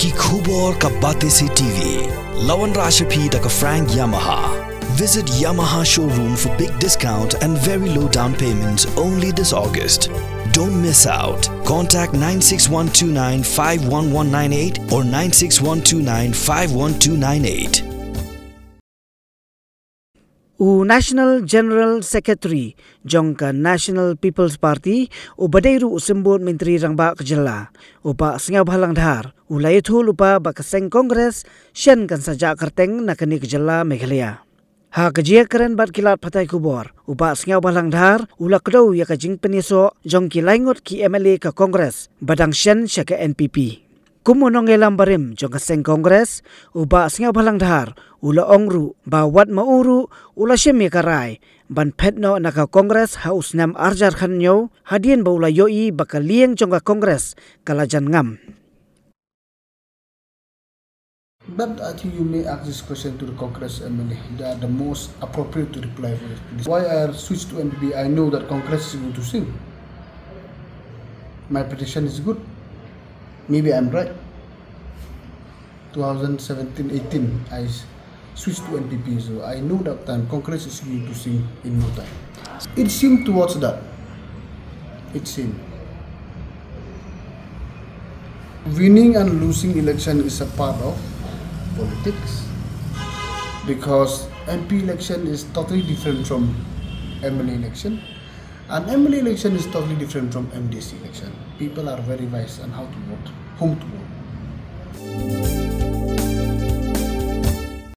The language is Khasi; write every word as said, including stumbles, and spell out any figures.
Ki khubor ka Batesi T V. La wanrah sha phi da ka Frank Yamaha. Visit Yamaha showroom for big discount and very low down payments only this August. Don't miss out. Contact nine six one two nine five one one nine eight or nine six one two nine five one two nine eight. U National General Secretary jong ka National People's Party, u ba dei ruh u symbud Myntri Rangbah ka jylla, u Bah Sniawbhalang Dhar, u la ïathuh lypa ba ka seng Congress shen kan sa jah kyrteng na kane ka jylla Meghalaya. Ha ka jingïakren bad ki lad pathai khubor, u Bah Sniawbhalang Dhar u la kdew ïa ka jingpynïasoh jong ki laingut ki M L A ka Congress ba dang shen sha ka N P P. Kum u nongïalam barim jong ka seng Congress, u Bah Sniawbhalang Dhar u la ong ruh ba wat ma u ruh u la shim ïa ka rai ban phet noh na ka Congress ha u snem arhajar khathynñiew, hadien ba u la ïohi ba ka lieng jong ka Congress ka la jan ngam. But I think you may ask this question to the Congress M L A. They are the most appropriate to reply for this. Why I switched to N P P? I know that Congress is going to sing. My prediction is good. Maybe I'm right. Two thousand seventeen eighteen, I s- switched to N P P, so I know that time Congress is going to sing in no time. It seemed towards that. It seemed. Winning and losing election is a part of politics, because M P election is totally different from M L A election, and M L A election is totally different from M D C election. People are very wise on how to vote, whom to vote.